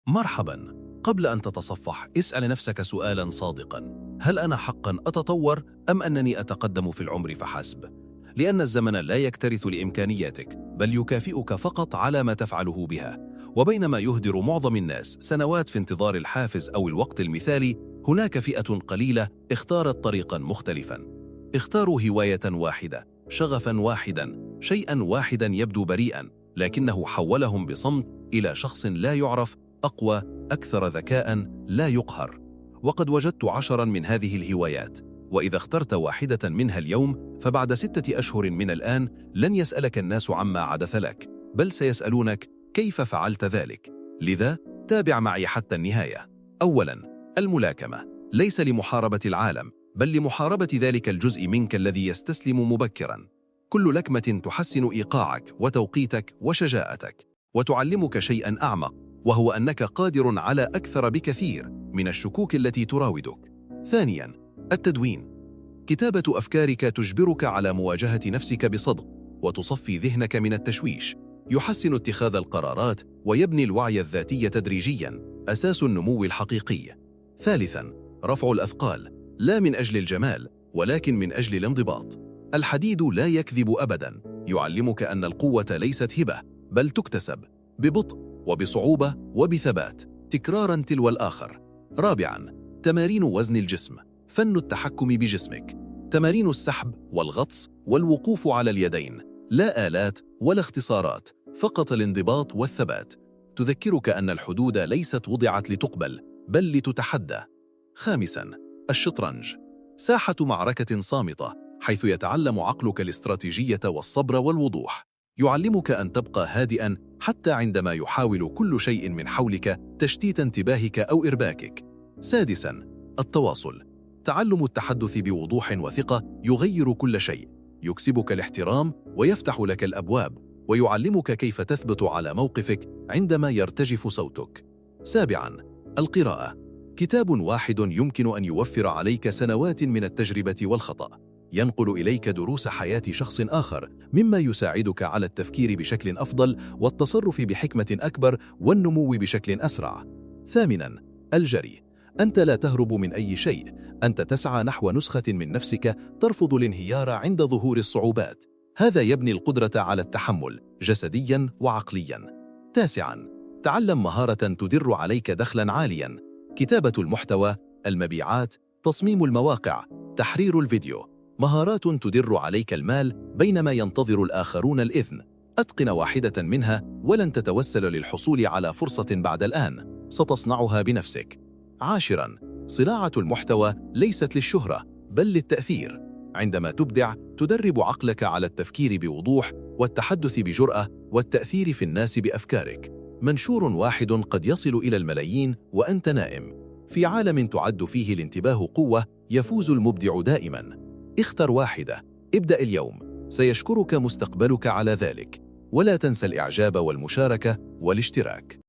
مرحبا. قبل أن تتصفح، اسأل نفسك سؤالا صادقا: هل أنا حقا أتطور أم أنني أتقدم في العمر فحسب؟ لأن الزمن لا يكترث لإمكانياتك، بل يكافئك فقط على ما تفعله بها. وبينما يهدر معظم الناس سنوات في انتظار الحافز أو الوقت المثالي، هناك فئة قليلة اختارت طريقا مختلفا. اختاروا هواية واحدة، شغفا واحدا، شيئا واحدا يبدو بريئا، لكنه حولهم بصمت إلى شخص لا يعرف، أقوى، أكثر ذكاء، لا يقهر. وقد وجدت 10 من هذه الهوايات، وإذا اخترت واحدة منها اليوم، فبعد 6 أشهر من الآن لن يسألك الناس عما حدث لك، بل سيسألونك كيف فعلت ذلك. لذا تابع معي حتى النهاية. أولا، الملاكمة ليس لمحاربة العالم، بل لمحاربة ذلك الجزء منك الذي يستسلم مبكرا. كل لكمة تحسن إيقاعك وتوقيتك وشجاعتك، وتعلمك شيئا أعمق، وهو أنك قادر على أكثر بكثير من الشكوك التي تراودك. ثانيا، التدوين. كتابة أفكارك تجبرك على مواجهة نفسك بصدق، وتصفي ذهنك من التشويش. يحسن اتخاذ القرارات ويبني الوعي الذاتي تدريجيا، أساس النمو الحقيقي. ثالثا، رفع الأثقال، لا من أجل الجمال، ولكن من أجل الانضباط. الحديد لا يكذب أبدا، يعلمك أن القوة ليست هبة، بل تكتسب ببطء وبصعوبة وبثبات، تكرارا تلو الآخر. رابعا، تمارين وزن الجسم، فن التحكم بجسمك. تمارين السحب والغطس والوقوف على اليدين، لا آلات ولا اختصارات، فقط الانضباط والثبات. تذكرك أن الحدود ليست وضعت لتقبل، بل لتتحدى. خامسا، الشطرنج، ساحة معركة صامتة، حيث يتعلم عقلك الاستراتيجية والصبر والوضوح. يعلمك أن تبقى هادئا حتى عندما يحاول كل شيء من حولك تشتيت انتباهك أو إرباكك. سادسا، التواصل. تعلم التحدث بوضوح وثقة يغير كل شيء، يكسبك الاحترام ويفتح لك الأبواب، ويعلمك كيف تثبت على موقفك عندما يرتجف صوتك. سابعا، القراءة. كتاب واحد يمكن أن يوفر عليك سنوات من التجربة والخطأ. ينقل إليك دروس حياة شخص آخر، مما يساعدك على التفكير بشكل أفضل والتصرف بحكمة أكبر والنمو بشكل أسرع. ثامنا، الجري. أنت لا تهرب من أي شيء، أنت تسعى نحو نسخة من نفسك ترفض الانهيار عند ظهور الصعوبات. هذا يبني القدرة على التحمل جسديا وعقليا. تاسعا، تعلم مهارة تدر عليك دخلا عاليا: كتابة المحتوى، المبيعات، تصميم المواقع، تحرير الفيديو. مهارات تدر عليك المال بينما ينتظر الآخرون الإذن. أتقن واحدة منها ولن تتوسل للحصول على فرصة بعد الآن، ستصنعها بنفسك. عاشرا، صناعة المحتوى ليست للشهرة، بل للتأثير. عندما تبدع، تدرب عقلك على التفكير بوضوح والتحدث بجرأة والتأثير في الناس بأفكارك. منشور واحد قد يصل إلى الملايين وأنت نائم. في عالم تعد فيه الانتباه قوة، يفوز المبدع دائما. اختر واحدة، ابدأ اليوم، سيشكرك مستقبلك على ذلك. ولا تنسى الإعجاب والمشاركة والاشتراك.